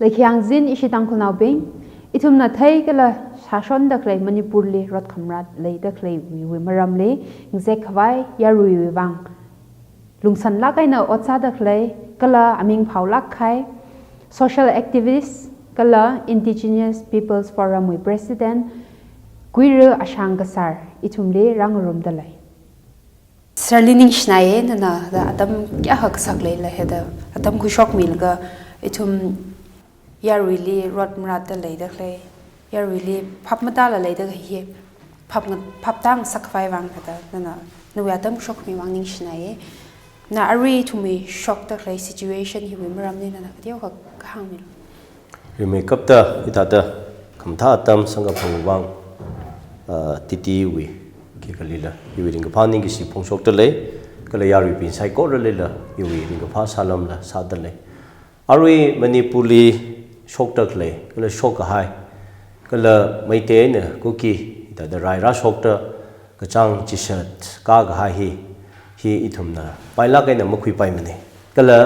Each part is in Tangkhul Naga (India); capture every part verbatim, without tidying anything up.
Leikhyang zin ishi Tangkhulnaobing, ithumna thei kala shāshonda khalei Manipurli rot khamrat leida khaleiwui maramli ngazek khavai yaruiwui vang lungsanlāk eina ot sāda khalei kala aming phaolāk kahai social activist kala Indigenous Peoples Forum wui President Kuira Ashang Kasar ithumli rāngarumda lei. Sirli ningshinaiya, nana da atam kayākha kasak leila hithāda atam khuishokmilaga ithum yaruili rot maratda leida khalei, yaruili phap matāla leida khalei hi phap nga-, phap tāngasak khavai vang thāda nana nawui atam khuishokmi vang ningshinaiya. Na arui ithumwui shokda khalei situation hiwui maramli nana kateokha kahāngmilu. Rimeikapta hithāda khamathā atam samkaphang vang, ah, T T wui khikhalila iwui ringkaphā ningkashi phongshokda lei, kala yaruibing saikoralila iwui ringkaphā salamla sāda lei. Arui Manipurli shokda khalei, kala shok kahai, kala Meitei eina Kuki hithāda rai rāshokda kachāng chishat kā kahai hi, hi ithumna pailāk eina makhuipaimana. Kala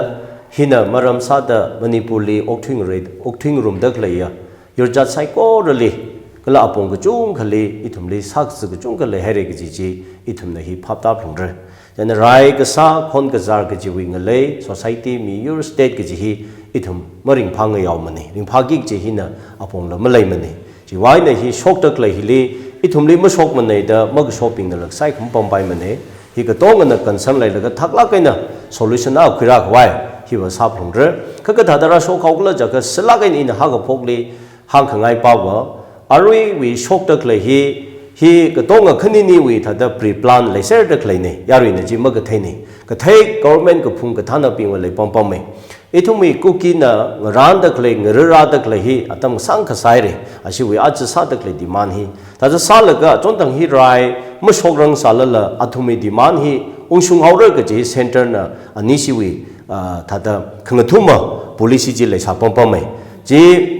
hina maram sāda Manipurli okthuingarei, okthuingarumda khaleiya yurjat saikorali, kala apong kachungkhali ithumli sākazā kachungkha leihaira kaji chi ithumna hi phap tāphalungra. Chieina rai kasā, khon kazār kajiwui ngalei, society, miyur, state kaji hi ithum maringphāngayaomana. Ringphāki kaji hina apongla maleimana. Chiwui eina hi shokda khalei hili ithumli mashokmana da makashobingnala saikhum pampaimana. Hi katongana concern leilaga thaklāk eina solution akha khuirā khavai hiva sāphalungra. Kha kathāda rāshok haokhala jiakha sālāk eina ina hākaphokli hāngkhangai pava, aruiwui shokda khalei hi, hi katonga khaniniwui thāda pre-plan leiserda khaleina, yaruina chi makatheina. Kathei government kaphung kathānabingva leipampama. Ithumwui Kukina ngarānda khalei, ngarārāda khalei hi atam sāngkha sāhaira, ashiwui aja sāda khalei demand hi. Thāda sālaga achonthang hi rai mashokrang sālala athumwui demand hi ungshung haora kaji centre na anishiwui, ah, thāda khangathuma policy chi leisā pampama. Chi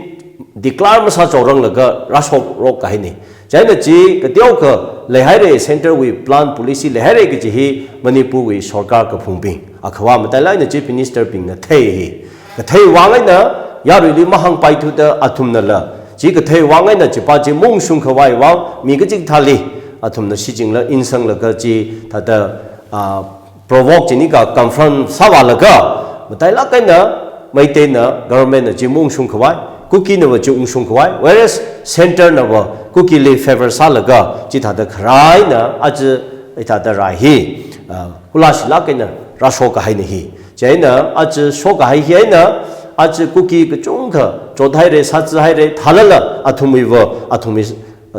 declare masāchaoranglaga rāshokraok kahaina. Chieina chi kateokha leihaira, centre wui plan policy leihaira kaji hi Manipurwui sorkar kaphungbing, akhava matailāk eina Chief Minister bingna thei hi. Kathei vang eina yaruili mahāngpaithuda athumnala chi kathei vang eina chipa chi maungshung khavai vang mi kachikathāli athumna shichinla insanglaga chi thāda, ah, provoke chi nika confront sāvālaga, matailāk eina Meiteina, government na chi maungshung khavai, Kukinava chi ungshung khavai, whereas centre nava Kukili favour sālaga chithāda kharā eina aja hithāda rai hi, ah, khulashilāk eina rāshok kahaina hi. Chieina aja shok kahai hi eina aja Kuki kachungkha chothaira, sāzāhaira, thālala athumwuiva, athumwui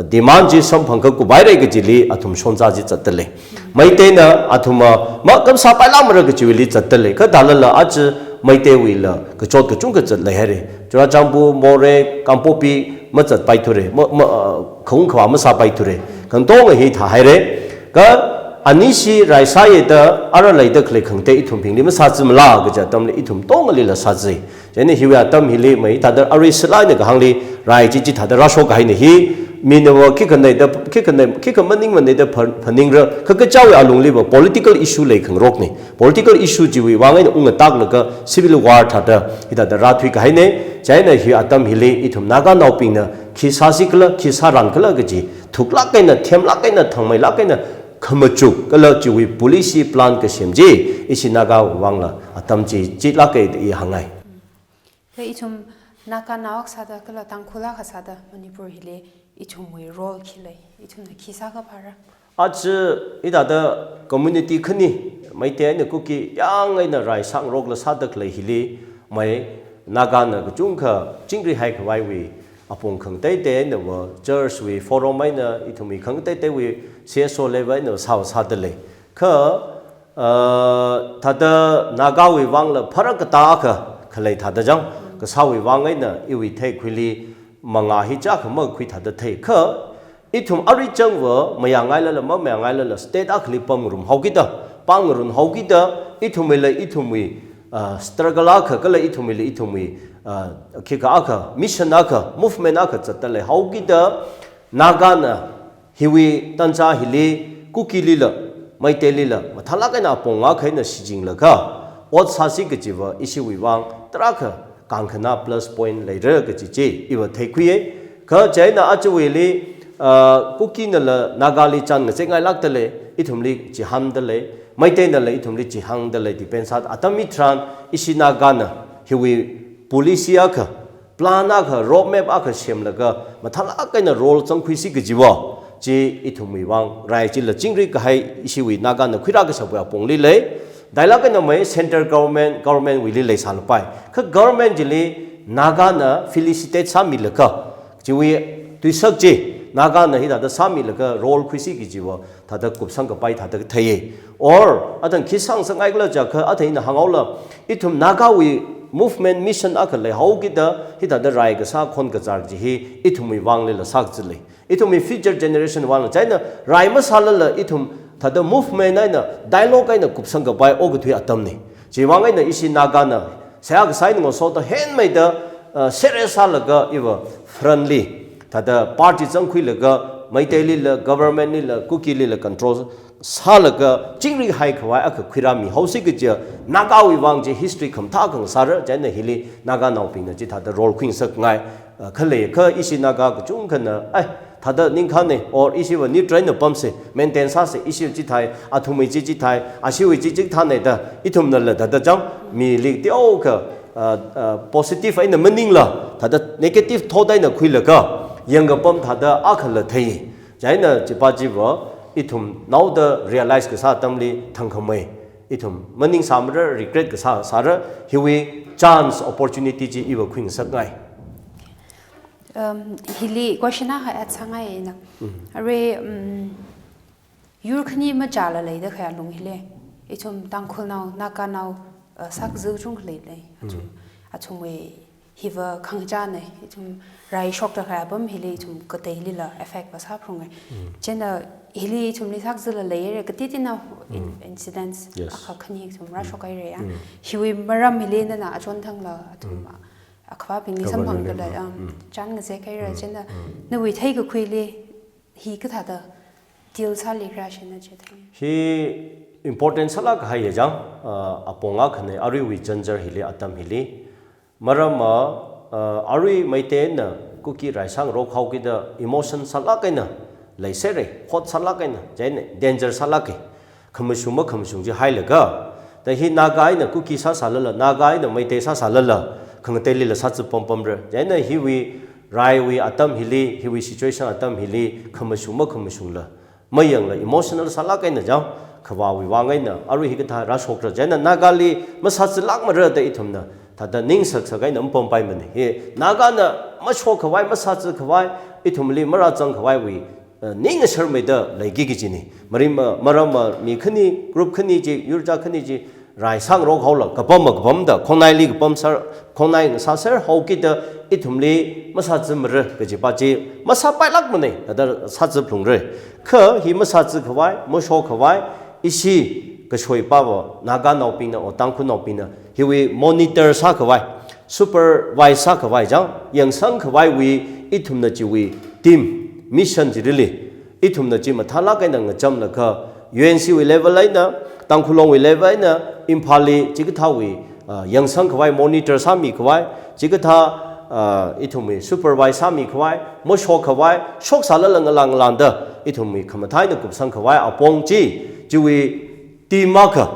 demand chi samphang kakup haira kajili athum shonza chi zatda lei. Meiteina athumva ma kamsā pailākmara kajiwuili zatda lei. Kha thālala aja Meiteiwuila kachot kachungkha zat leihaira. Churachandpur, Moreh, Kangpokpi mazatpaithura, ma, ma, ah, khaung khavā masāpaithura. Khangatonga hi thāhaira. Kha anishi rai sāya da ara leida khalei khangatei ithumbingli masāzimala kaja atamli ithum katongalila sāzi. Chieina hiwui atam hili mai thāda arui sālāk eina kahāngli rai chi chithāda rāshok kahaina hi, minava khikha nei da, khikha nei, khikha maningmana da pha-, phaningra, kha kachiwui alungliva political issue leikhangarokna. Political issue chiwui vang eina ungatāklaga civil war thāda hithāda rāthui kahaina. Chieina hi atam hili ithum Naganaobingna khi sāsi khala, khi sāran khala kaji thuklāk eina, themlāk eina, thangmeilāk eina khamachuk kala chiwui policy plan kasem chi ishi Naga vangla atam chi chilāka da i hāngngai. Kha ithum Naganao akha sāda kala Tangkhul akha sāda Manipur hili ithumwui role khi lei, ithumna khi sākaphāra? Aja hithāda community khani, Meitei eina Kuki yāng eina rai sāngarokla sāda khalei hili mai Nagana kachungkha chingri haikhavaiwui apong khangateitei einava church wui forum eina ithumwui khangateiteiwui C S O level einava sāva sāda lei. Kha, ah, thāda Nagawui vangla pharākatā akha khalei thāda chang, kasāwui vang eina iwui theikhuili mangā hi chākha makakhui thāda thei. Kha ithum arui changva mayāngailala, mamayāngailala, state akhali pamngarum haokida, pamngarun haokida, ithumwuila ithumwui, ah, struggle akha, kala ithumwuila ithumwui, ah, khikha akha, mission akha, movement akha zatda lei haokida, Nagana hiwui tanza hili Kukilila, Meiteilila, mathālāk eina apong akha eina shichinlaga ot sāsi kajiva ishiwui vang tarākha kangkhana plus point leira kaji chi iva theikhuiya. Kha chieina aja wuili, ah, Kukinala Nagali chān ngazekngailākda lei, ithumli chihānda lei, Meiteinala ithumli chihānda lei, depend sā atam hitharan ishi Nagana hiwui policy akha, plan akha, roadmap akha semlaga mathālāk eina role zangkhuisi kajiva chi ithumwui vang rai chila chingri kahai ishiwui Nagana khuirā kashapwui apongli lei. Dailāk eina mai central government, government wuili leisālapai. Kha government chili Nagana felicitate sāmilaga, chiwui tuisak chi Nagana hithāda sāmilaga role khuisi kajiva thāda kupsang kapai thāda theiya. Or, athang khi sāngasakngaikhala jiakha, athang ina hānghaola, ithum Nagawui movement mission akha leihaokida, hithāda rai kasā khon kazar chi hi ithumwui vanglila sākaza lei. Ithumwui future generation vangla, chieina rai masālala ithum thāda movement eina, dialogue eina kupsang kapai okathui atamna. Chiwui vang eina ishi Nagana seihā kasā eina ngasoda henmeida, uh, serious sālaga iva friendly, thāda party zangkhuilaga, Meiteilila, government lila, Kukilila control sālaga chingri haikhavai akha khuirāmihaosi kajiva Nagawui vang chi history khamathā khangasāra, chieina hili Naganaobingna chithāda role khuingasakngai, ah, khalei kha ishi Naga kachungkhana, ai, thāda ningkhane, or ishiva neutral eina pamse, maintain sāse, ishi chithai, athumwui chi chithai, ashiwui chi chithāne da, ithumnala thāda chang, mili teokha, ah, ah, positive eina maningla, thāda negative thought eina khuilaga, yangkapam thāda akhala thei. Chieina chipa chiva ithumnaoda realize kasā atamli thangkhamei. Ithum maningsāmara, regret kasā sāra, hiwui chance, opportunity chi iva khuingasakngai. Um, hili question akha add sāngai ina. Mm. Arui, um, yur khani machāla leida khayā lung hili. Ithum Tangkhulnao, Naganao, uh, sākaza chungkha leilei. Athum, athumwui hiva khangachāna, ithum rai shokda khayā apam hili ithum kateilila effect va sāphalunga. Chieina hili ithumli sākazala leira, katiti na in-, incidents Yes. akha khani ithum rāshokhaira ya. Hiwui maram hili nana achonthangla athum akhavābingli Government samphangdala, um, chān ngazekhaira. Chieina nawui theikakhuili hi kathāda deal sālikhala shina chithei. Hi important sālāk kahai ya chang, uh, apong akhana aruiwui janjar hili, atam hili. Maramva, uh, arui Meiteina Kuki rai sāngarok haokida emotion sālāk eina leiserra, hot sālāk eina, chieina danger sālāka. Khamashung makhamashung chi hailaga, da hi Naga eina Kuki sāsālala, Naga eina Meitei sāsālala, khangateilila sāzā pampamra. Chieina hiwui raiwui atam hili, hiwui situation atam hili, khamashung makhamashungla mayangla emotional sālāk eina chang, khavāwui vang eina, arui hikathā rāshokra. Chieina Nagali masāzālākmara da ithumna thāda ningsaksak eina mapampaimana. Hi Nagana mashokkhavai, masāzākhavai, ithumli marāzangkhavaiwui, eh, ning asharmeida leiki kajina. Marim, eh, maramva mi khani, group khani chi, yurcha khani chi, rai sāngarok haola, kapamva kapamda, khongnaili kapam sār, khongnai ngasāser haokida, ithumli masāzāmara kajipa chi masāpailākmana, thāda sāzāphalungra. Kha hi masāzākhavai, mashokkhavai, ishi kashoipava, Naganaobingna, or Tangkhulnaobingna, hiwui monitor sākhavai, supervise sākhavai chang, yangsangkhavaiwui, ithumna chiwui team, mission chirili, ithumna chi mathālāk eina ngachamlaga, U N C wui level eina, Tangkhul Longwui level eina, Imphalli chikathāwui, ah, yangsangkhavai, monitor sāmikhavai, chikathā, ah, ithumwui supervise sāmikhavai, mashokkhavai, shoksālala ngalāng ngalāngda, ithumwui khamathā eina kupsangkhavai apong chi, chiwui team akha,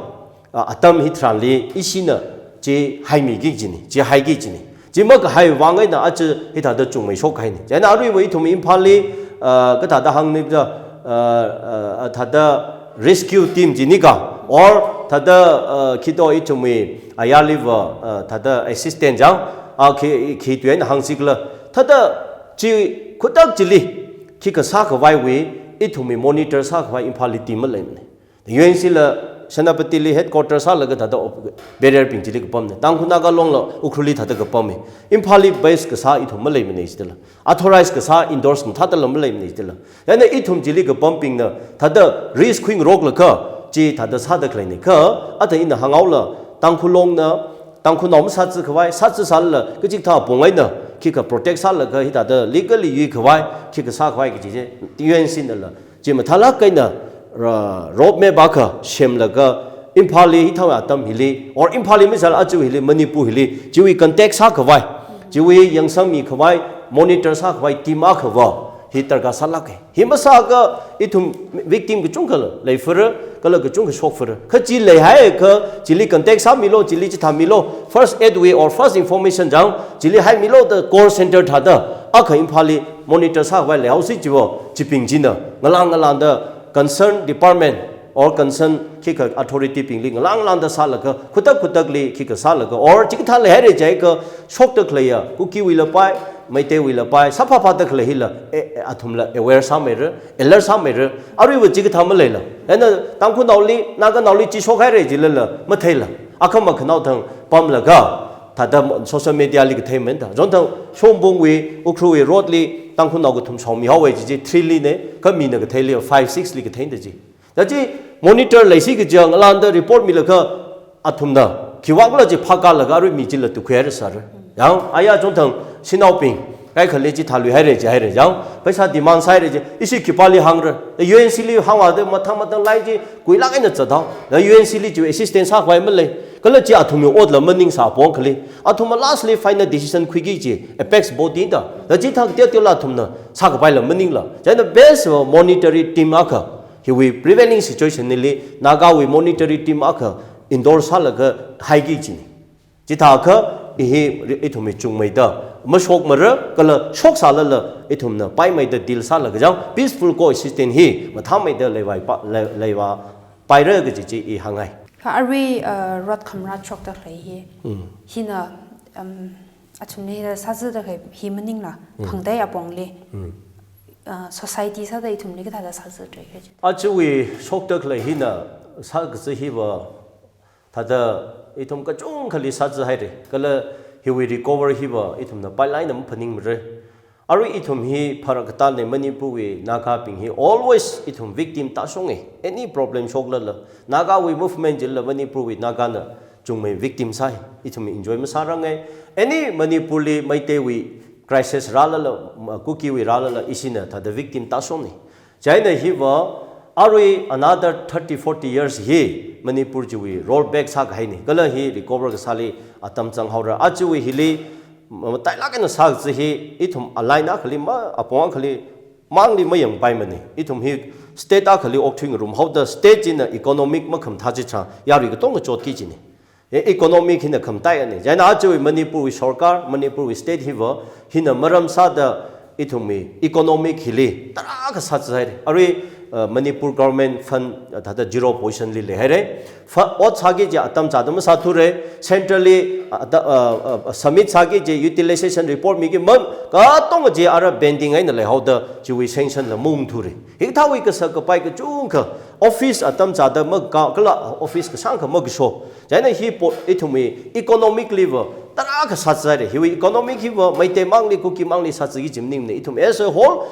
ah, atam hitharanli ishina chi haimiki kajina, chi haiki kajina. Chi makahai vang eina aja hithāda chungmeishok kahaina. Chieina aruiva ithum Imphalli, ah, kathāda hāngni da, ah, ah, thāda rescue team chinika, or thāda, ah, khito ithumwui ayarliva, ah, thāda assistant chang, ah, khi, khi tui eina hāngsikhala. Thāda chi khutak chili, khikha sākhavaiwui, ithumwui monitor sākhavai Imphalli team maleimana. U N C la Senapatili headquarter sālaga thāda op-, barrier bing chili kapamna. Tangkhul Naga Longla Ukhrulli thāda kapamma. Imphalli base kasā ithum maleimana chithāla. Authorize kasā endorse mathātala maleimana chithāla. Chieina ithum chili kapambingna thāda risk khuingaroklaga chi thāda sāda khaleina. Kha, athang ina hānghaola, Tangkhul Longna, Tangkhulnao masāzākhavai, sāzāsālala, kachikathā apong eina, khikha protect sālaga, hithāda legally yuikhavai, khikha sākhavai kaji chi, U N C nala, chi mathālāk eina, ra-, roadmap akha semlaga, Imphalli hithāwui atam hili, or Imphalli misālala aja hili, Manipur hili, chiwui contact sākhavai, chiwui yangsangmi khavai, monitor sākhavai team akhava hi darkar sālāka. Hi masāakha ithum victim kachungkha leifara, kala kachungkha shokfara. Kha chi leihaiakha, chili contact sāmilu, chili chithāmilu, first aid wui or first information chang, chili haimilu da call center thāda, akha Imphalli monitor sākhavai leihaosi chiwo, chibing china, ngalang ngalangda concern department or concern khikha authority bingli ngalang ngalangda sālaga, khutak khutakli khikha sālaga, or chikathā leihaira jiakha, shokda khaleiya, Kukiwuila pai, Meiteiwuila pai, sāphāphāda khalei hila, e, e, athumla aware sāmeira, alert sāmeira, aruiva chikathā maleila. Eina Tangkhulnaoli, Naganaoli chi shokhaira jilala, matheila. Akhama khanao thang pamlaga, thāda social media li kathei manda. Chonthang Shomphungwui, Ukhrulwui road li, Tangkhulnao kathum shaomihaowa ji chi, three li ne, kha mina katheili, five, six li katheida ji. Da chi monitor leisi kajiang alangda report milaga athumna khiwui vangla chi phākalaga arui mi chila tukhuihaira sāra. Yang, aya chonthang shanaobing, kaikhali chithā luihaira jihaira. Yang, paisa demand sāhaira ji, ishi khipāli hāngra. Da U N C li hāngvāda mathang mathang lai chi, kuilāk eina zathaowa. Da U N C li chi assistance sākhavai malei. Kala chi athumwui otla maningsā apong khali. Athumna lastly final decision khuiki ji, apex body da. Da chithā teoteola athumna sākapaila maningla. Chieina best monitoring team akha, hiwui prevailing situation li, Nagawui monitoring team akha endorse sālaga haiki jina. Chithākha, hi ithumwui chungmeida mashokmara, kala shoksālala ithumna paimeida deal sālaga chang, peaceful coexistence hi mathāmeida leivai pa, lei, leiva paira kaji chi i hāngngai. Kha arui, uh, road khamarā shokda khalei hi. Hmm. Hina, um, athumli da sāzada khalei hi maningla, Hmm. phangtei apongli. Hmm. Uh, society sāda ithumli kathāda sāzada khalei. Ajawui shokda khalei hina sākaza hiva, thāda ithum kachungkhali sāzahaira. Kala hiwui recover hiva ithumna pailaina maphaningmara. Arui ithum hi pharak katāne Manipurwui Nagabing hi always ithum victim tāshonga. Any problem shoklala, Nagawui movement jilala Manipurwui Nagana chungmei victim sāi. Ithum enjoy masāranga. Any Manipurli Meiteiwui crisis rālala, ma, Kukiwui rālala, ishina thāda victim tāshonga. Chieina hiva, arui another thirty, forty years hi Manipur chiwui roll back sākahaina. Kala hi recover kasāli atam zanghaora. Ajawui hili, ma, matailāk eina sākaza hi, ithum align akhali ma, apong akhali mangli mayangpaimana. Ithum hi state akhali okthui ngarumhaoda state china economic makhamathā chi chang, yarui katonga chotki jina. E, economic hina khamataiya ni. Chieina ajawui Manipurwui sarkar, Manipurwui state hiva, hina maram sāda ithumwui economic hili tarākha sāzahaira. Arui, uh, Manipur government fund, uh, thāda zero position li leihaira. Fa-, ot sāki kaji atam zāda masāthura. Central li, uh, da, uh, uh, submit sāki kaji utilization report miki ma, katonga chi ara pending eina leihaoda chiwui sanction la maungthura. Hikathāwui kasak kapai kachungkha office atam zāda maka, kala office kasāngkha makasho. Chieina hi po, ithumwui economically va tarākha sāzahaira. Hiwui economic hiva Meitei mangli, Kuki mangli sāzaki kaji maningmana. Ithum as a whole,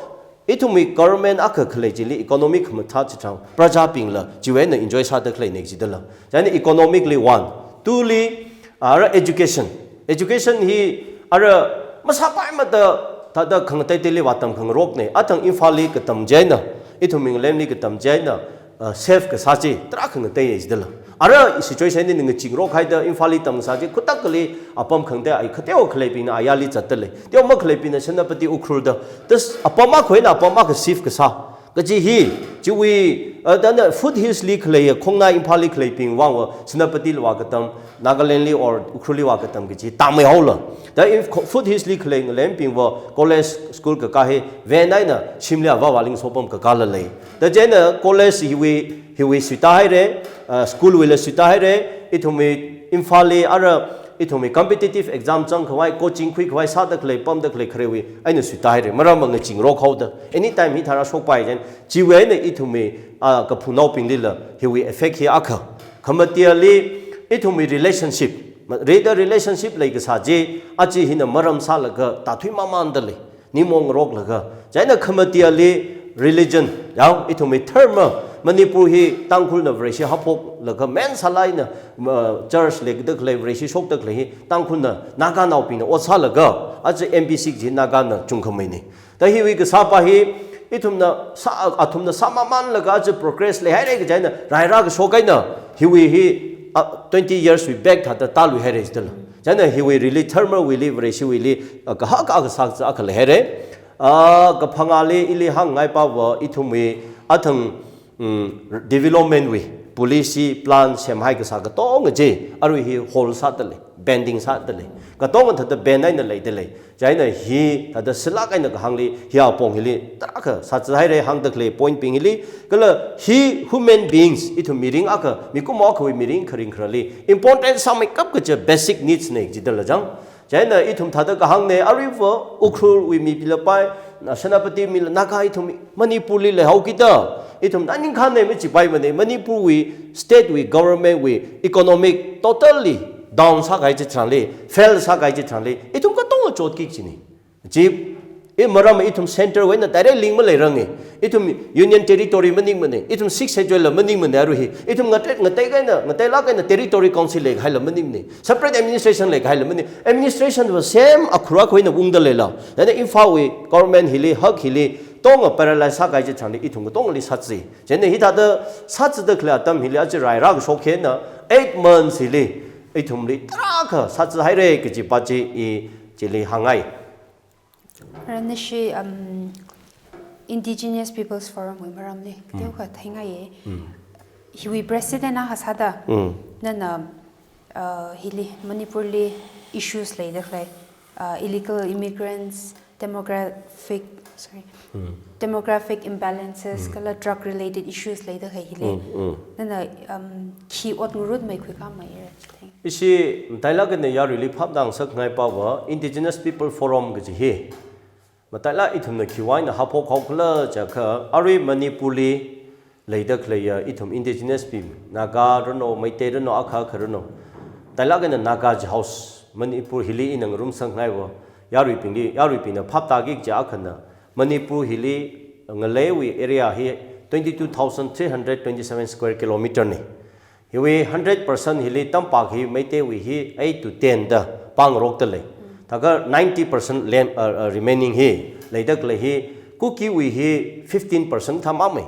ithumwui government akha khalei chili economic khamathā chi chang, prajabingla chiwui eina enjoy sāda khaleina kajidala. Chieina economically one, two li, ara education. Education hi ara masāpaimada thāda khangateiteili vātam khangarokna. Athang Imphalli katam chieina, ithum Englandli katam chieina, uh, save kasā chi tarākha ngateiya jidala. Ara situation hi ngaching rokhaida Imphalli tamkasā chi khutakkali apam khangatei ai khateo khaleibingna ayarli zatdalei. Teo makhaleibingna Senapati Ukhrul da. Das apam akha eina apam akha shift kasā. Kaji hi, chiwui, uh, dana foothills li khaleiya, khongnai Imphalli khaleibing vangva, Senapatili vākatam, Nagalandli or Ukhrulli vākatam kaji tāmeihaola. Da in foothills li khalei ngalembingva, college school kakā hi, van eina shimli avā vāling sopam kakāla lei. Da chieina college hiwui, hiwui suitāhaira, uh, school wuila suitāhaira, ithumwui Imphalli ara, ithumwui competitive exam zangkhavai, coaching khuikhavai, sāda khalei, pamda khalei kharewui eina suitāhaira. Maram ngaching rokhaoda. Anytime hi tharā shokpai chieina, chiwui eina ithumwui, ah, kaphungnaobinglila, hiwui effect hi akha. Khamateli, ithumwui relationship. Ma, rida relationship leikasā chi, aja hina maram sālaga, tāthui mamandalei. Ningmaong ngaroklaga. Chieina khamateli religion, yang ithumwui dharma, Manipur hi Tangkhulna Vareshi haophoklaga, men sālaina, ma, church leikada khalei, Vareshi shokda khalei hi, Tangkhulna, Naganaobingna ot sālaga, aja M B C chi Nagana chungkhameina. Da hiwui kasāpa hi, Ithumna sā, athumna sāmamānlaga aja progress leihaira kaji eina, rairā kashok eina, hiwui hi, ah, twenty years wui back thāda tāluihaira jidala. Chieina hiwui really thermal wuili, Vareshiwuili, ah, kahak akha sākazā akha leihaira. Ah, kaphangāli ili hāngngaipava ithumwui athang, mm, development wui, policy, plan semhai kasā katonga chi, arui hi hold sādalei, pending sādalei. Katonga thāda band eina leidalei. Chieina hithāda silāk eina kahāngli, hi apong hili tarākha sāzāhaira hāngda khalei point bing hili, kala hi human beings, ithum mirin akha, mikumo akhawui mirin kharing kharali important sāmeikap kaja basic needs na jidala chang. Chieina ithum thāda kahāngna, aruiva Ukhrulwui mi pilapai, na Senapati mila Naga ithum Manipurli leihaokida, ithum na ningkhāna machipaimana, Manipurwui state wui government wui economic totally down sākahai chitharanli, fail sākahai chitharanli, ithum katonga chotki kajina. Chi, i maram ithum center wui eina direct link maleiranga. Ithum Union Territory maningmana, ithum Sixth Schedule la maningmana arui hi. Ithum ngatei, ngateikahaina, ngateilāk eina Territory Council leikahaila maningmana. Separate administration leikahaila mani. Administration va same akhura khuina ungdaleila. Chieina Imphalwui government hili, hak hili, tonga paralyze sākahai chitharanli, ithum katongali sāzi. Chieina hithāda sāzida khalei atam hili aja rairā kashok eina, eight months hili, ithumli tarākha sāzāhaira kajipa chi i chili hāngngai. Ranashi, um, Indigenous Peoples Forum wui maramli, Mm. teokha theingaiya. Mm. Hiwui president akha sāda, Mm. nana, uh, hili Manipurli issues leida khalei, uh, illegal immigrants, demographic, sorry, Mm. demographic imbalances, Mm. kala drug related issues leida khalei hili. Mm, mm. Nana, um, khi ot ngarutmei khuikhamei ira. Ishi matailāk eina yaruili phaptāngasakngaipava, Indigenous People Forum kaji hi. Matailāk ithumna khiwui eina haophok haokhala jiakha, arui Manipurli leida khaleiya ithum indigenous people, Naga rano, Meitei rano, akha akha rano. Matailāk eina Naga ji house, Manipur hili ina ngarumsangngai va, yaruibingli, yaruibingna phaptāki kaji akhana, Manipur hili ngaleiwui area hi twenty-two thousand three hundred twenty-seven square kilometer na. Hiwui hundred percent hili tampak hi Meiteiwui hi eight to ten da pāngarokdalei. Thākha ninety percent land, uh, uh, remaining hi leida khalei hi Kukiwui hi fifteen percent thāmamei.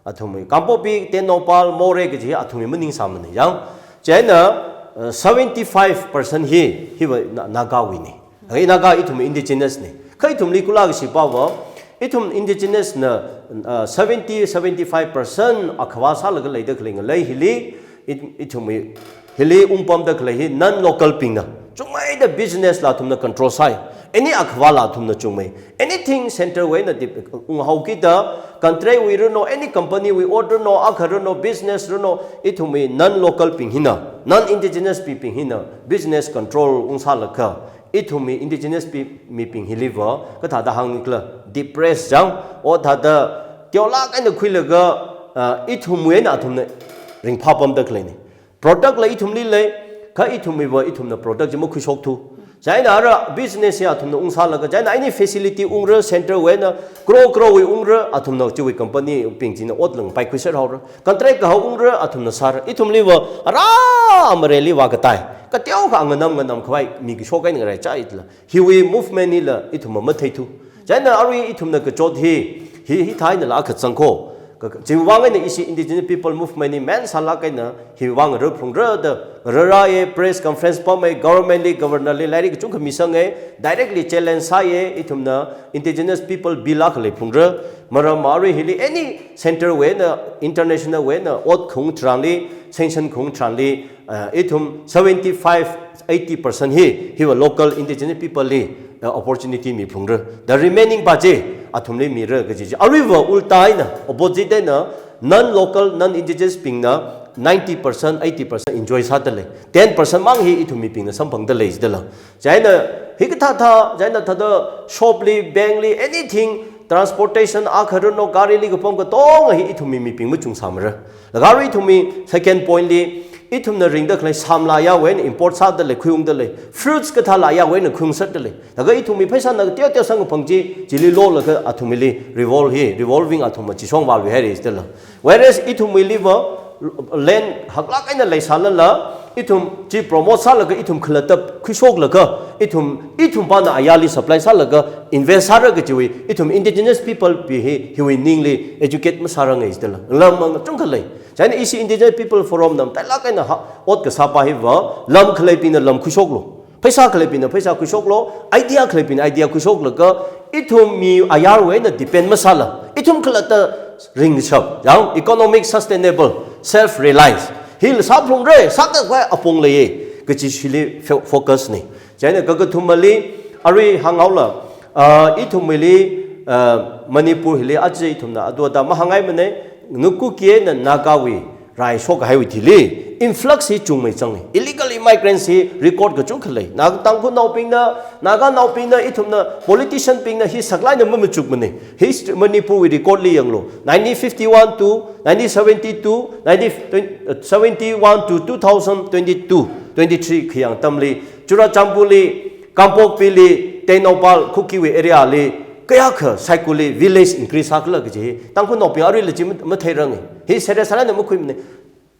Athumwui Kangpokpi, Tengnoupal, Moreh kaji hi athumwui maningsāmana yang. Chieina, uh, seventy-five percent hi, hiva Na-, Nagawuina. Hi Naga ithum indigenous na. Kha ithumli kula kashipava, ithum indigenous na, uh, seventy, seventy-five percent akhava sālaga leida khalei ngalei hili, it-, ithumwui hili ungpamda khalei hi non-local bingna chungmeida business la athumna control sāi. Any akhavala athumna chungmei. Anything center wui eina dip unghaokida, contract wui rano, any company wui ot rano, akha rano, business rano, ithumwui non-local bing hina, non-indigenous people bing hina business control ungsālaga, ithumwui indigenous pe-, mibing hiliva kathāda hāngnikhala, depress chang, ot thāda teolāk eina khuilaga, ah, ithumwui eina athumna ringphāpamda khaleina. Product la ithumli lei, kha ithumwuiva ithumna product chi makhuishokthu. Chieina ara business ya athumna ungsālaga, chieina any facility ungra, center wui eina, crore crore wui ungra, athumna chiwui company bing china ot langpai khuiser haora. Contract kahao ungra, athumna sāra. Ithumliva, ara, amareli vākatai. Kateokha nganam nganam khavai, mi kashok eina ngaraichai itla. Hiwui movement hila ithumva matheithu. Chieina arui ithumna kachot hi, hi, hithā einala akha zangkho. Ka, ka, chiwui vang eina ishi Indigenous People Movement hi main sālāk eina hiwui vang rarphalungra da, rarāya, press conference pamei, government li, governor li, lairik kachungkha misanga, directly challenge sāya, ithumna Indigenous People Bill akha leiphalungra, maram arui hili any center wui eina, international wui eina, ot khaung tharanli, sanction khaung tharanli, uh, ithum seventy-five, eighty percent hi, hiva local indigenous people li, uh, opportunity miphalungra. The remaining pa chi, athumli mira kaji chi. Aruiva ulta eina, opposite eina, non-local, non-indigenous bingna ninety percent, eighty percent enjoy sādalei. Ten percent mang hi ithum mibingna samphangdalei jidala. Chieina, hikathā thā, chieina thāda shop li, bank li, anything, transportation akha rano, gari li kapam katonga hi ithumwui mibing machungsāmara. Laga arui ithumwui second point li, ithumna ringda khalei samla yawui eina import sādalei, khuiungdalei. Fruits kathāla yawui eina khuiungsatdalei. Laga ithumwui pheisāna kateo teo samkaphang chi, chili lolaga athumwuili revolve hi, revolving athum machishong vāluihaira jidala. Whereas ithumwuiliva land haklāk eina leisālala, Ithum chi promote sālaga ithum khalatta khuishoklaga ithum, ithum pana ayarli supply sālaga invest sāra kajiwui, ithum indigenous people bing hi, hiwui ningli educate masāranga jidala. Lam mang chungkha lei. Chieina ishi Indigenous People Forum na matailāk eina ha, ot kasāpa hiva, lam khaleibingna lam khuishoklu. Pheisā khaleibingna pheisā khuishoklu, idea khaleibingna idea khuishoklaga, ithum mi ayarwui eina depend masāla, ithum khalatta ringshap, yang economic sustainable, self reliance. Hila sāphalungra, sākhavai apong leiya, kaji chili fo-, focus na. Chieina kakathumali, arui hānghaola, ah, ithumwuili, ah, Manipur hili aja ithumna adu ada mahāngngaimana, Kuki eina Nagawui rai shokkahaiwui thili, influx hi chungmeizanga. Illegal immigrants hi record kachungkha lei. Na Tangkhulnaobingna, Naganaobingna, ithumna, politician bingna hi saklāk eina mamachukmana. History, Manipurwui record li yanglu. Nineteen fifty-one to nineteen seventy-two, nineteen seventy-one to two thousand twenty-two, twenty-three khayang atamli, Churachandpurli, Kangpokpili, Tengnoupal, Kukiwui area li, kayākha Saikulli village increase sākhala kaji, Tangkhulnaobing aruila chi ma-, matheiranga. Hi serious sālāk eina makhuimana.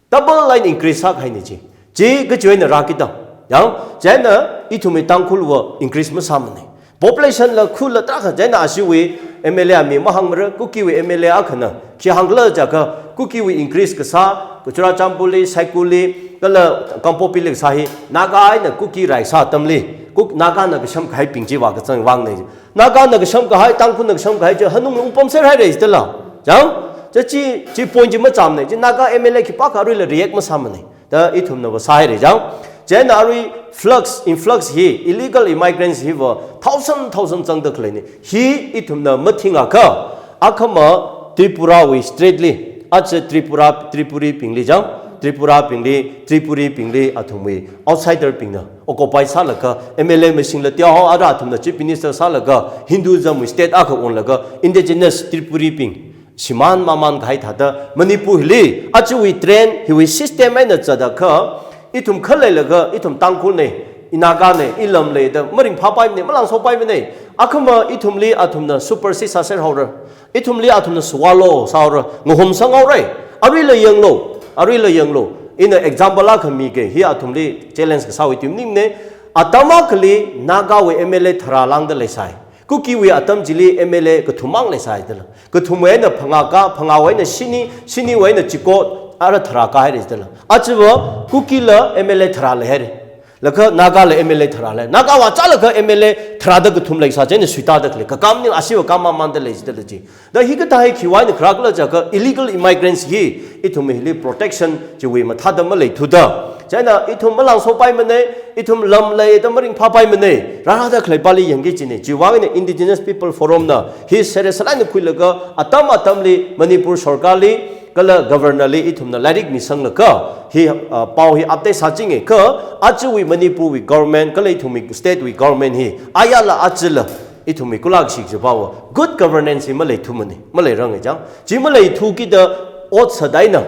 Double line increase sākahaina chi. Chi kachiwui eina rākida. Yang, chieina ithumwui Tangkhulva increase masāmana. Population la khula tarākha chieina ashiwui M L A mi mahāngmara, Kukiwui M L A akhana khi hāngkhala jiakha, Kukiwui increase kasā, Churachandpurli, Saikulli, kala Kangpokpili kasā hi, Naga eina Kuki rai sā atamli, Kuk-, Nagana kashamkahaibing chiwui kachangwui vangna. Nagana kashamkahai, Tangkhulna kashamkahai chi hanungli ungpamserhaira jidala. Yang, chi, chi, chi point chi machamna, chi Naga M L A khipākha aruila react masāmana. Da ithumnava sāhaira yang. Chieina arui flux, influx hi, illegal immigrants hiva thousand, thousand zangda khaleina. Hi ithumna mathingakha, akhama Tripurawui state li, aja Tripura, Tripuribingli yang, Tripurabingli, Tripuribingli athumwui outsider bingna occupy sālaga, M L A mashingla tiao ara athumna chief minister sālaga, Hinduism wui state akha onlaga, indigenous Tripuribing shimān mamānkahai thāda, Manipur hili, ajawui trend, hiwui system eina zatakha, ithum khaleilaga, ithum Tangkhulna, i Nagana, i lam lei da maringphāpaimana, malāngsopaimana. Akhama ithumli athumna supersede sāserhaora. Ithumli athumna swallow sāhaora, ngahomsanghaora. Aruila yanglu, aruila yanglu. Ina example akha mika, hi athumli challenge kasāwui tuimaningmana. Atam akhali Nagawui M L A tharā lāngda leisai. Kukiwui atam chili M L A kathummang leisai dala. Kathumwui eina phangākā, phangāwui eina shini, shiniwui eina chiko, ara tharā kāhaira dala. Ajava Kukila M L A tharā leihaira. Laga Nagala M L A tharā lei. Nagava chālaga M L A tharāda kathum leisai, chieina suitāda khalei. Kakam ni ashiva kam mamānda lei jidala chi. Da hikathā hi khiwui eina kharā khala jiakha illegal immigrants hi ithum hili protection chiwui mathāda maleithuda. Chieina ithum malāngsopaimana, ithum lam lei da maringphāpaimana. Rārāda khaleipali yangki kajina. Chiwui vang eina Indigenous People Forum na hi serious sālāk eina khuilaga atam atamli Manipur sarkarli kala governor li ithumna lairik misanglaga hi, ah, pao hi update sāchinga kha ajawui Manipurwui government kala ithumwui state wui government hi ayala ajala ithumwui kulak shik jipawa good governance hi maleithumana, maleiranga chang. Chi maleithu kida ot sāda eina,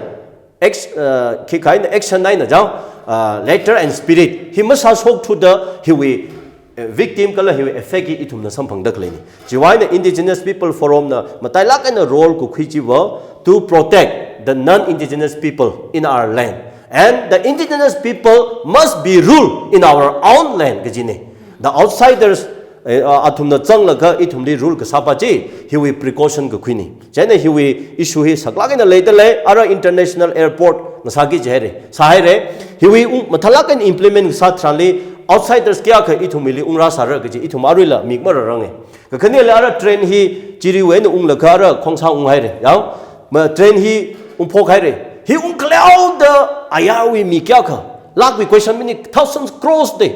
ex-, uh, khikha eina action eina chang, uh, letter and spirit hi masāshokthuda hiwui, uh, victim kala hiwui effect hi ithumna samphangda khaleina. Chiwui eina Indigenous People Forum na matailāk eina role kakhui chiva to protect the non-indigenous people in our land. And the indigenous people must be ruled in our own land, kajina. The outsiders, eh, uh, athumna zanglaga ithumli rule kasāpa chi, hiwui precaution kakhuina. Chieina hiwui issue hi saklāk eina leida lei, ara international airport ngasāki jihaira, sāhaira. Hiwui ung, mathālāk eina implement kasā tharanli, outsiders kayākha ithumwuili ungrāsāra kaji, ithum aruila mik marāranga. Kakhaneli ara train hi Chiriwui eina unglaga ara Khongsang unghaira. Yang, ma train hi ungphokhaira. Hi ungkaleoda ayarwui mi kayākha. Lakhwui question mini, thousands, crores da.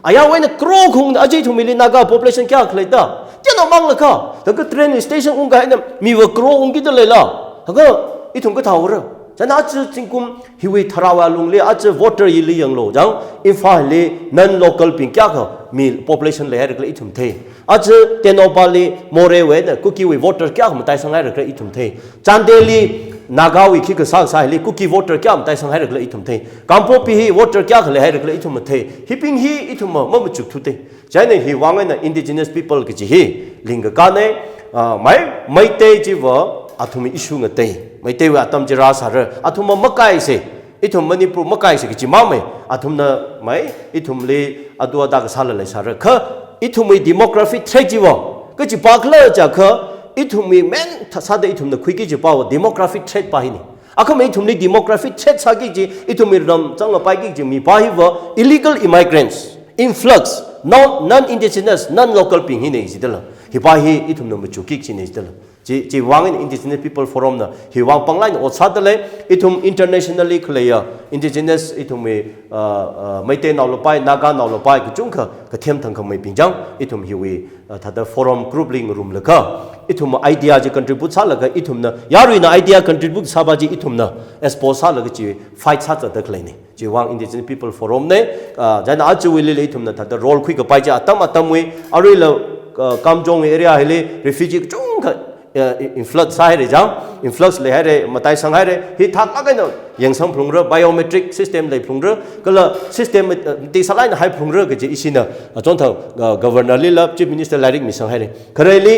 Ayarwui eina crore khung, aja ithumwuili Naga population kayākha leida. Tiana manglaga. Laga train station ungkahai eina miva crore ungkida leila. Laga ithum kathāhaora. Chieina aja zingkum hiwui tharāwui alungli, aja voter yili yanglu. Yang, Imphal li non-local bing kayākha mi population leihaira khala ithum thei. Aja Tengnoupal li Moreh wui eina Kukiwui voter kayākha mataisanghaira khala ithum thei. Chandel li Nagawui khi kasā kasā hili Kuki voter kayākha mataisanghaira khala ithum thei. Kangpokpi hi voter kayākha leihaira khala ithum mathei. Hibing hi ithum ma, mamachukthu thei. Chieina hiwui vang eina indigenous people kaji hi lingkakāna, ah, mai, Meitei chiva athum issue ngatei. Meiteiwui atam chi rāsāra. Athum ma makaisa. Ithum Manipur makaisa kachi mamai, athumna mai, ithumli adu ada kasāla leisāra. Kha ithumwui demographic threat chiva kachi pakla jiakha, ithumwui main tha-, sāda ithumna khuiki kachi pava demographic threat pa hina. Akhama ithumli demographic threat sāki kachi, ithumwui ram zanglapaiki kachi mipā hiva illegal immigrants, influx, non, non-indigenous, non-local bing hina jidala. Hipā hi ithumna machukki kachina jidala. Chi, chiwui vang eina Indigenous People Forum na hiwui vang panglāk eina ot sādalei, ithum internationally khaleiya, indigenous ithumwui, uh, uh, Meiteinaolapai, Naganaolapai, kachungkha, kathem thangkhameibing chang, ithum hiwui, uh, thāda forum group li ngarumlaga, ithum idea chi contribute sālaga, ithumna, yaruina idea contribute sāpa chi ithumna, expose sālaga chi fight sāzatda khaleina. Chiwui vang Indigenous People Forum na, ah, chieina aja wuili ithumna thāda role khuikapai chi atam atamwui, aruila, ah, Kamjong area hili refugee kachungkha, ah, influx sāhaira chang, influx leihaira, mataisanghaira, hi thaklāk eina yangsangphalungra, biometric system leiphalungra, kala system, ah, mati sālāk eina haiphalungra kaji ishina, ah, chonthang, ah, Governor lila, Chief Minister lairik misanghaira. Khareli,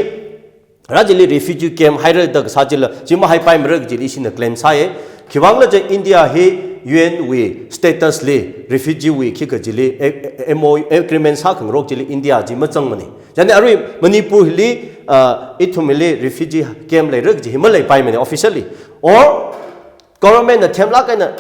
rāchili refugee camp haira da kasā chila, chi mahaipaimara kajili ishina claim sāya. Khiwui vangla chi India hi U N wui status li, refugee wui khikha chili, eh, eh, M O U agreement sākhangarok chili India chi mazangmana. Chieina arui Manipur hili, ah, ithum hili refugee camp leira kaji hi maleipaimana officially. Or, government na themlāk eina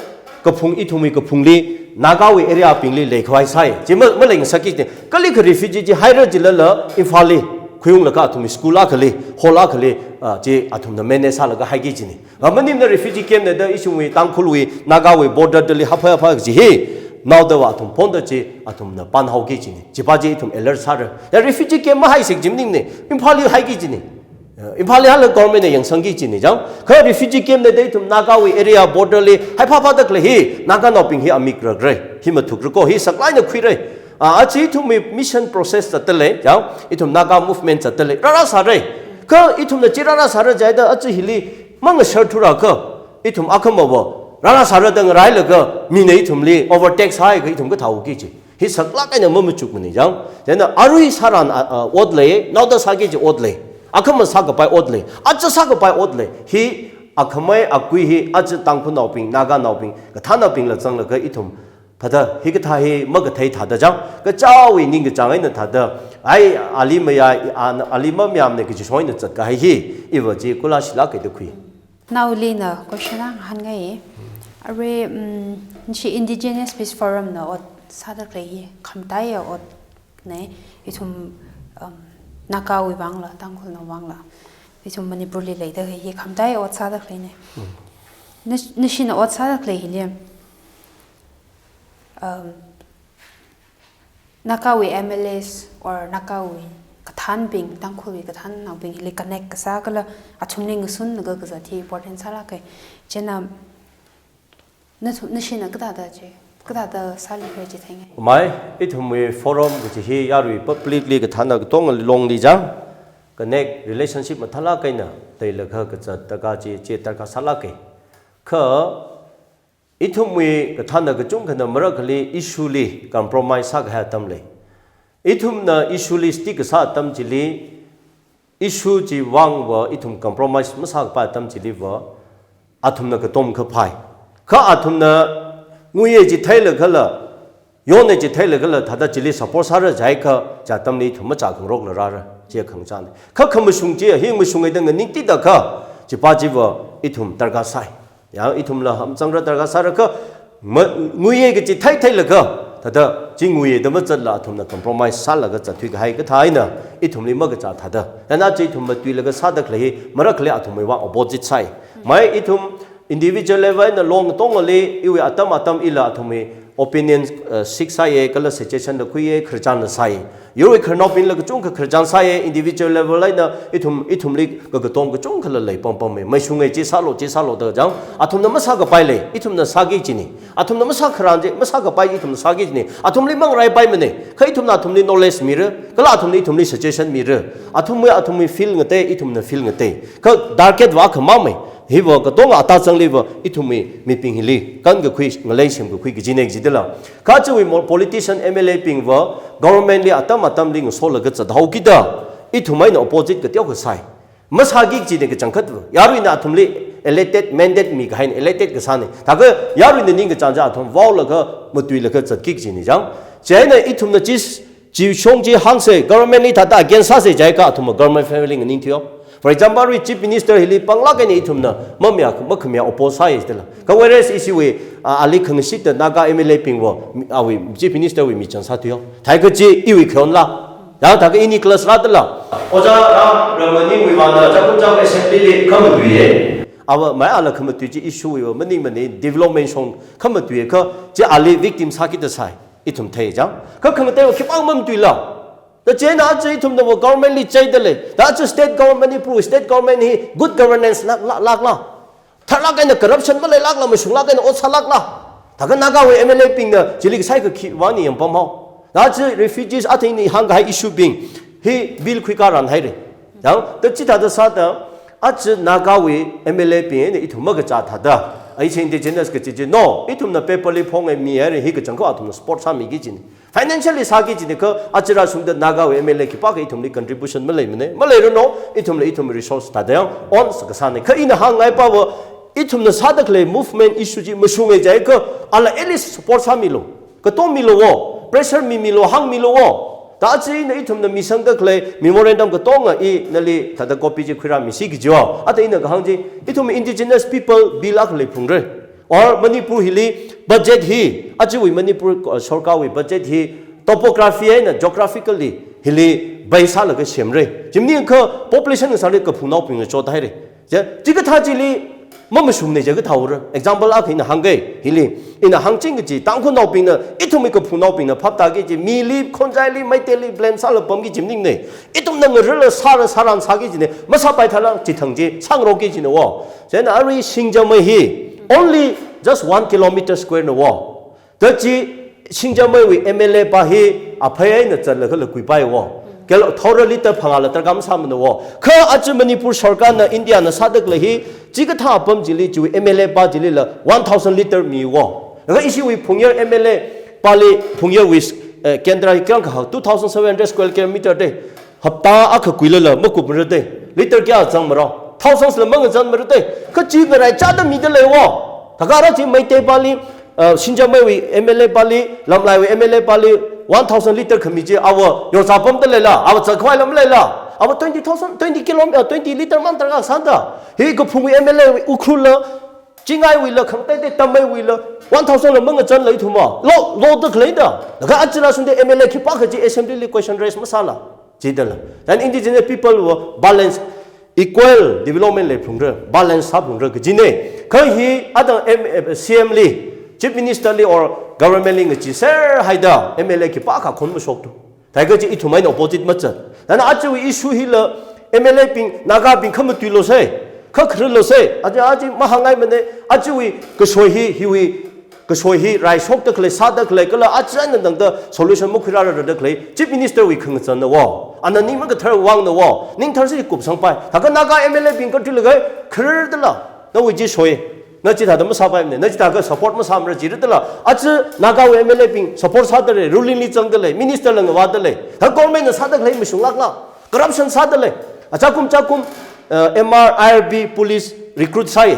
kaphung ithumwui kaphungli, Nagawui area bingli leikhavai sāi. Chi ma, maleingasakki kaji. Kalikha refugee chi haira jilala Imphal li, khuiunglaga athumwui school akhali, hall akhali, ah, chi athumna manage sālaga haiki kajina. Nga maningmana refugee camp na da ithumwui Tangkhulwui, Nagawui border dali hapha hapha kaji hi, naodava athum phonda chi athumna panhaoki kajina. Chipa chi ithum alert sāra. Ya refugee camp mahaisi kaji maningmana, Imphal li haiki kajina. Eh, Imphal li hala government na yangsangki kajina chang. Kha refugee camp na da ithum Nagawui area border li haiphaphada khalei hi, Naganaobing hi amik rakra, hi mathukra ko, hi saklāk eina khuira. Ah, aja ithumwui mission process zatdalei, chang, ithum Naga movement zatdalei, rārā sāra. Kha ithumna chi rārā sāra jihaida aja hili mangasharthurakha, ithum akhamava rārā sāra da ngarailaga, mina ithumli overtake sāhaiakha ithum kathāhaoki kaji. Hi saklāk eina mamachukmana chang. Chieina arui sāran, ah, ah, ot lei, naoda sāki kaji ot lei. Akhama sākapai ot lei. Aja sākapai ot lei. Hi akhamei akui hi aja Tangkhulnaobing, Naganaobing, kathānnaobingla zanglaga ithum thāda, hikathā hi makathei thāda chang. Kachāwui ningkachāng eina thāda, ai, ali mayā, a, ali mamayāmana kaji shong eina zatkahai hi, iva chi kula shilāka da khui. Naolina question akha hāngai. Arui, mm, nashi Indigenous Peace Forum na ot sāda khalei hi khamataiya otna, ithum, um, Nagawui vangla, Tangkhulnao vangla, ithum Manipur li leida hi khamataiya ot sāda khaleina. Mm. Nash-, nashina ot sāda khalei hili, um, Nagawui M L As or Nagawui kathānbing, Tangkhulwui kathānnaobing hili connect kasā kala athumli ngasunlaga kazat hi important sālāka. Chieina nathu-, nashina kathāda chi, kathāda sālikhala chi theingai. Mai, ithumwui forum kaji hi yarui publicly kathānna katonga longli chang, connect relationship mathālāk eina teilaga kazat darkar chi, chi darkar sālāka. Kha ithumwui kathānna kachungkhana marakhali issue li compromise sākahai atam lei. Ithumna issue li stick kasā atam chili, issue chiwui vangva ithum compromise masākapai atam chiliva, athumna katom kaphai. Kha athumna nguiya chi theilakhala, yonna chi theilakhala, thāda chili support sāra jiakha, chi atamli ithum machā khangarokla rāra, chi khangachāna. Kha khamashung chi, hi mashunga da nganingtida kha, chipa chiva ithum darkar sāi. Ya, ithumla hamzangra darkar sāra kha, ma, nguiya kachi thei theilaga, thāda, chi nguiya da mazatla athumna compromise sālaga zatthuikahai kathā eina, ithumli makachā thāda. Chieina chi ithum matuilaga sāda khalei hi, marakhali athumwui vang opposite sāi. Mai ithum individual level eina long tongali, iwui atam atam ila athumwui opinion, uh, seek sāya, kala suggestion la khuiya, khararchanla sāi. Yarui khararnaobingla kachungkha khararchan sāya, individual level eina ithum, ithumli kakatom kachungkhala lei pampamma. Mashunga chi sālu, chi sālu da chang. Athumna masākapai lei, ithumna sāki kajina. Athumna masākharan chi, masākapai ithumna sāki kajina. Athumli mangaraipaimana. Kha ithumna athumli knowledge mira, kala athumna ithumli suggestion mira. Athumwui, athumwui field ngatei, ithumna field ngatei. Kha target va akhamamai. Hiva katonga ata zangliva ithumwui mibing hili kankakhui, ngalei semkakhui kajina kajidala. Kha chiwui mo-, politician M L A bingva government li atam atamli ngasolaga zathaokida, ithum eina opposite kateokha sāi. Masāki kajina kachangkhatva. Yaruina athumli Elected mandate mi kahaina, elected kasāna. Thākha yaruina ningkachāng chi athum vaolaga, matuilaga zatki kajina chang. Chieina ithumna chi, chi shong chi hāngsa, government li thāda against sāsa jiakha athumva government family nganingthuiyo. For example, arui Chief Minister hili panglāk eina ithumna mamayā, makhamayā oppose sāya jidala. Kha whereas ishiwui, a, ali khangashitda Naga M L A bingva, mi-, awui Chief Minister wui michan sāthuiyo. Thākha chi iwui khayon la. Yang thākha ini class rādala. Ojā Ram Ramani wui vāna Chakhesang Assembly li khamatuiya. Ava mai ala khamatui chi issue wui va maningmana, development shong khamatui kha chi ali victim sākida sai. Ithum thei chang. Kha khangateiva khipākha mamatuila. Da chieina aja ithumnava government li chaidalei. Da aja state government, Manipur state government hi good governance lāk, lāk, lākla. Tharlāk eina corruption maleilākla, mashunglāk eina ot sālākla. Thākha Nagawui M L A bingna chili kasai kakhi vāni yangpamhao. Da aja refugees athei ini hāngkahai issue bing hi bill khuikā rānhaira. Yang, da chithāda sāda, aja Nagawui M L A bing eina ithum makachā thāda. Ai chi indigenous kachi chi, no, ithumna paper li phongai mihaira, hi kachangkhat athumna support sāmiki kajina. Financially sāki kajina kha, aja rāshungda Nagawui M L A khipākha ithumli contribution maleimana. Maleiranu, ithumla ithum resource thāda yang, on sā kasāna. Kha ina hāngngaipava, ithumna sāda khalei movement issue chi mashunga jiakha, ala at least support sāmilu. Katom milu wo, pressure mimilu, hāngmilu wo. Da aja ina ithumna misangda khalei memorandum katonga i nali thāda copy chi khuirāmisi kajiwo. Ata ina kahāng chi, ithum indigenous people bill akha leiphalungra. Or Manipur hili budget hi, ajawui Manipur, uh, sorkarwui budget hi topography eina geographically hili base sālaga semra. Chi maningakha population kasāli kaphungnaobingna chothaira. Chi, chikathā chili mamashungmana jiakha thāura. Example akha ina hāngga, hili ina hāngching kaji Tangkhulnaobingna, ithumwui kaphungnaobingna phaptāki kaji, mili, khonjaili, Meiteili blame sālaga pamki kaji maningmana. Ithumna ngarāla sāra, sāran sāki kajina, masāpai thāla chithang chi sāngarokki kajina wo. Chieina arui Singjamei hi only just one kilometer square na wo. Da chi Singjameiwui M L A pa hi aphei eina zatlaga lakuipai wo. Kilo thora litre phangāla darkar masāmana wo. Kha aja Manipur sorkarna, Indiana sāda khalei hi, chikathā apam chili chiwui M L A pa chilila one thousand litre mi wo. Laga ishiwui Phungyar M L A pali, Phungyarwui, eh, kendra hi kayākha hao, two thousand seven hundred square kilometer da. Hapta akha kuilala makupmara da. Litre kayā zangmara? Thousands la mangazanmara da. Kha chi ngaraichāda midalei wo. Thākha ara chi Meitei pali, uh, Singjameiwui M L A pali, Lamlaiwui M L A pali, one thousand litre khami chi ava yorza pamdaleila, ava zatkhavai lam leila, ava twenty thousand, twenty kilo, uh, twenty litre mang darkar sāda. Hi kaphungwui M L A wui Ukhrul la, Chingaiwuila, khangateitei Tameiwuila, one thousand la mangazanla ithumva. Lo, loda khaleida. Laga aja rāshungda M L A khipākha chi assembly li question raise masāla. Chidala. Then indigenous people va balance, equal development leiphalungra, balance sāphalungra kajina. Kha hi adang M-, eh, C M li, Chief Minister li or government li ngacheeser haida M L A khipākha khon mashoktu. Thākha chi ithum eina opposite mazat. Thāna ajawui issue hila M L A bing, Naga bing khamatuilu sai, kha khararlu sai. Aja, aja mahāngngaimana, ajawui kashoi hi, hiwui kashoi hi raishokda khalei, sāda khalei, kala aja eina tangda solution makhuirārada khalei, Chief Minister wui khangazanna wo. Ana ning makathar vangna wo. Ning tharsi kupsangpai. Thākha Naga M L A bing kathui laga kharardala. Nawui chi shoi. Na chithāda masāpaimana, na chithākha support masāmara jiradala. Aja Nagawui M L A bing support sādalei, ruling li zangdalei, minister la ngavādalei. Thā government na sāda khalei mashunglākla. Corruption sādalei. Achakum chakum, eh, M R, I R B, police recruit sai.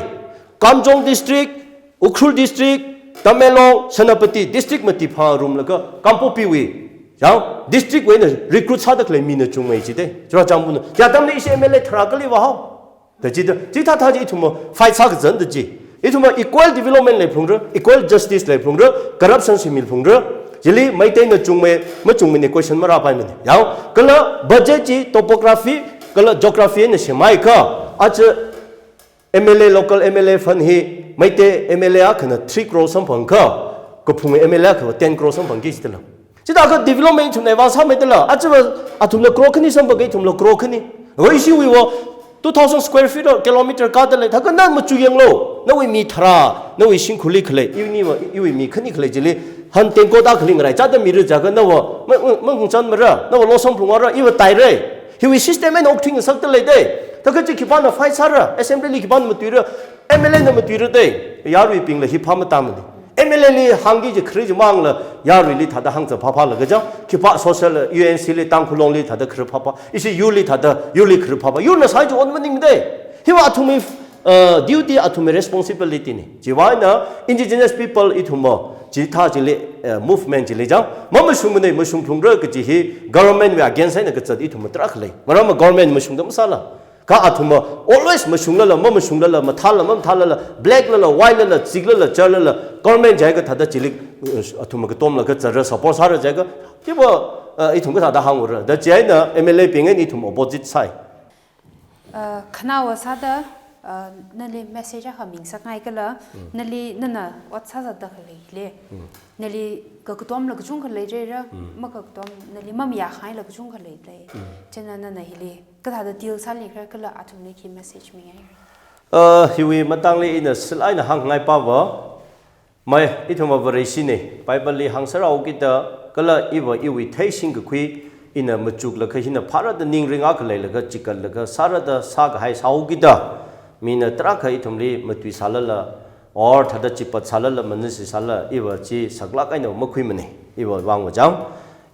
Kamjong district, Ukhrul district, Tamenglong, Senapati district mati pharumlaga Kangpokpiwui, yang district wui eina recruit sāda khalei mina chungmei chida. Churachandpurna. Kayā atamna ishi M L A tharā kali vāhao. Da chida, chithāthā chi ithumva fight sākazan da chi. Ithumva equal development leiphalungra, equal justice leiphalungra, corruption shimilphalungra. Chili Meiteina chungmei, machungmeina question marāpaimana. Yang, kala budget chi topography, kala geography eina semhaiakha, aja M L A, local M L A fund hi, Meitei M L A akhana three crore samphangakha, kaphung M L A akhava ten crore samphangki jidala. Chithākha development ithumna vāsāmeidala, ajava athumla crore khani samphangki, ithumla crore khani. Hoi ishiwuiva two thousand square feet or kilometer kādalei, thākha na machu yanglu, nawui mi tharā, nawui shimkhurli khalei, iwui niva, iwui mi khani khalei chili, han tengkot akhali ngaraichāda mira jiakha nava, ma, ma, mangazanmara, nava lo samphangvāra, iva taira. Hiwui system eina okthuingasakdalei da. Thākha chi khipāna fight sāra, assembly li khipāna matuira, M L A na matuira da. Yaruibingla hi phāmatāmana. M L A li hāngki kaji khare chi mangla, yaruili thāda hāngzat phāphālaga chang, khipā social, U N C li, Tangkhul Longli thāda khare phāphā, ishi yurli thāda, yurli khare phāphā, yurna sāi chi ot maningmada. Hiva athumwui Uh, duty athumwui responsibility na. Chiwui vangna indigenous people ithumva chithā chili, uh, movement chili chang, mamashungmana, mashungphalungra kaji hi government wui against eina kazat ithumva tarākha lei. Maramva government mashungda masāla. Kha athumva always mashunglala, mamashunglala, mathāla, mamathālala, black lala, white lala, tsiklala, charlala, government jiakha thāda chili, uh, athumva katomlaga zatra, support sāra jiakha, chiva, uh, ithum kathāda hāngura. Da chieina M L A bing eina ithum opposite sāi. Uh, khanaowa sāda, uh, nali message akha mingasakngai kala, nali nana ot sāzatda khalei le. Nali kakatomla kachungkha leira, makakatom, nali mamayākhangaila kachungkha lei lei. Chieina nana hili kathāda deal sālikhala kala athumli khi message mingai. Uh, hiwui matangli ina sālāk eina hāngngaipava, mai, ithumva Vareshina, Bible li hāngserhaokida, kala iva iwui theishing kakhui, ina machuklaga hina phārada ningringa khaleilaga chikatlaga sārada sākahai sāhaokida, mina tarākha ithumli matui sālala, or thāda chipat sālala, manasi sālala, iva chi saklāk eina makhuimana, iva vangva chang.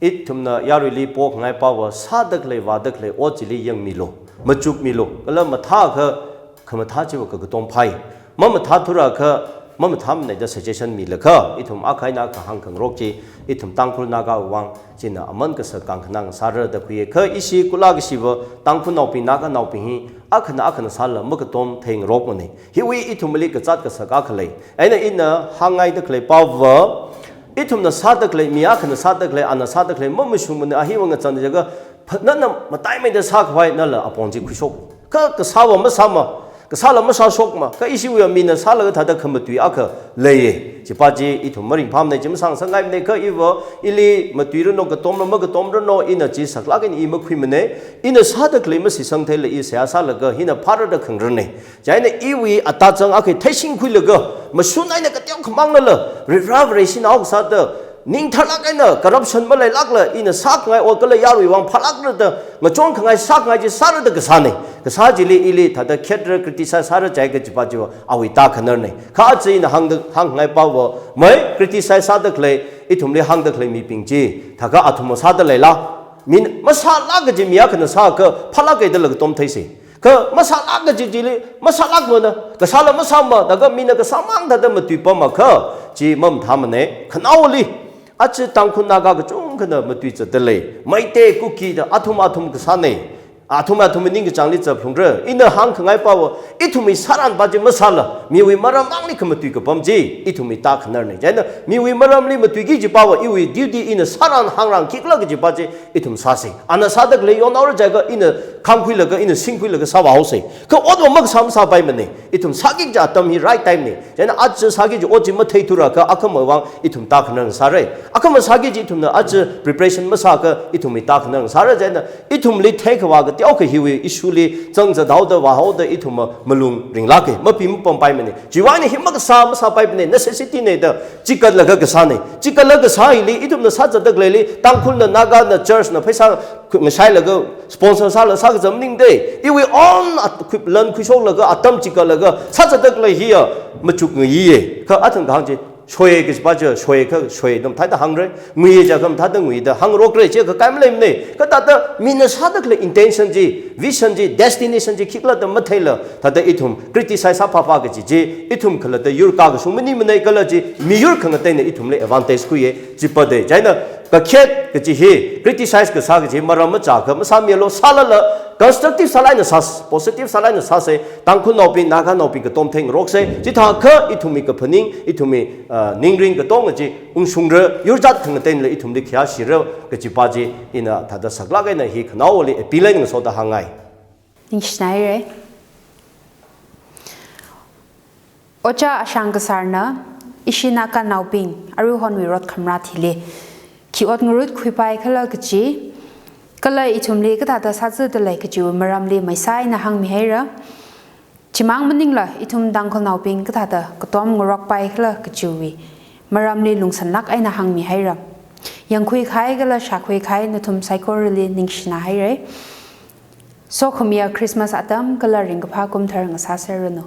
Ithumna yaruili pokhangaipava, sāda khalei, vāda khalei ot chili yangmilu, machukmilu, kala mathākha, khamathā chiva kakatom phai. Mamathāthurakha, mamathāmana da suggestion milaga, ithum akha eina akha hāngkhangarok chi, ithum Tangkhul Naga vang, china aman kasak kangkhanang sāra da khuiya. Kha ishi kula kashiva, Tangkhulnaobing, Naganaobing hi, akhana akhana sāla makatom theingarokmana. Hiwui ithumli kazat kasak akha lei. Eina ina hāngngaida khaleipava, ithumna sāda khalei, mi akhana sāda khalei, ana sāda khalei, mamashungmana, a hiva ngachang jiakha, pha-, nana mataimeida sākhavai nala apong chi khuishok. Kha kasāva masāma, kasāla masāshokma, kha ishiwui mina sālaga thāda khamatui akha leiya. Chipa chi ithum maringphāmana, chi masāngasakngaimana, kha iva ili matuiranu, katomra makatomranu, ina chi saklāk eina i makhuimana, ina sāda khalei mashitsang theila i seihā sālaga hina phārada khangarana. Chieina iwui atazang akha theishing khuilaga, mashun eina kateokha manglala, Varivara Vareshinao kasāda, ningtharlāk eina corruption maleilākla, ina sākhangai ot kala yaruiwui vang phālākrada, ngachonkhangai sākhangai chi sārada kasāna. Kasā chili ili thāda khatra criticize sāra jiakha chipa chiva awui tākhanarna. Kha aja ina hāngda, hāngngaipawa, mai criticize sāda khalei, ithumli hāngda khalei mibing chi, thākha athumva sāda leila. Min masālāk kaji mi akhana sākha phālāk kahaidala katom theisa. Kha masālāk kaji chili, masālākmana, kasāla masāma, thākha mina kasāmang thāda matuipamakha, chi mamathāmana, khanaoli. Aja Tangkhul Naga kachungkhana matuizatda lei, Meitei, Kuki da athum athum kasāna, athum athum ningkachāngli zaplungra. Ina hāngkhangaipawa, ithumwui sāranpa chi masāla, miwui maram mangli khamatui kapam chi, ithumwui tākhanarna. Chieina, miwui maramli matuiki kajipawa, iwui duty ina sāran hāngrang khikhala kajipa chi, ithum sāsa. Ana sāda khalei yonhaora jiakha ina khāmkhuilaga, ina singkhuilaga sāvāhaosa. Kha otva makasā masāpaimana. Ithum sāki kaji atam hi right time na. Chieina aja sāki kaji ot chi matheithurakha akhamawui vang ithum tākhanar sāra. Akhama sāki kaji ithumna aja preparation masākha ithumwui tākhanar sāra. Chieina ithumli theikhavā kateokha hiwui issue li zangzathaoda vāhaoda ithumva malung ringlāka. Mapi mapampaimana. Chiwui vangna hi makasā masāpaimana, necessity na da, chikatlaga kasāna. Chikatlaga kasā hili, ithumna sāzatda khaleili, Tangkhulna, Nagana, church na pheisā khu-, ngashailaga, sponsor sālaga sākazat maningda, iwui own at-, khu-, lan khuishoklaga, atam chikatlaga, sāzatda khalei hiya, machukngayiya. Kha athang kahāng chi, shoiya kajipa chi, shoikha, shoi da mathāda hāngra, nguiya jiakha mathāda nguida hāngrokra, chi kakai maleimana. Kha thāda, mina sāda khalei intention chi, vision chi, destination chi khikhala da matheila, thāda ithum criticize sāphāphā kaji chi, ithum khalatta yur kakashung maningmana kala chi, miyur khangateina ithumli advantage khuiya, chipa da. Chieina kakhet kaji hi, criticize kasā kaji maram machākha masāmilu, sālala, constructive sālāk eina sā, positive sālāk eina sāsa, Tangkhulnaobing, Naganaobing katom theingaroksa, chithākha ithumwui kaphaning, ithumwui, ah, ningrin katonga chi, ungshungra, yur jat khangateinala ithumli khayāshira, kajipa chi, ina thāda saklāk eina hi khanaoli appeal eina ngasoda hāngngai. Ningshinaira. Ojā Ashang Kasarna, ishi Naganaobing, aruihonwui rot khamrat hili khi ot ngarut khuipaikhala kaji, kala ithumli kathāda sāzatda lei kajiwui maramli maisā eina hāngmihaira. Chimang maningla, ithum Tangkhulnaobing kathāda katom ngarokpaikhala kajiwui maramli lungsanlāk eina hāngmihaira. Yangkhuikahai kala shākhuikahai nathum saikorali ningshinahaira. Sokhamiya Christmas atam kala ringkaphā kumthar ngasāserranu.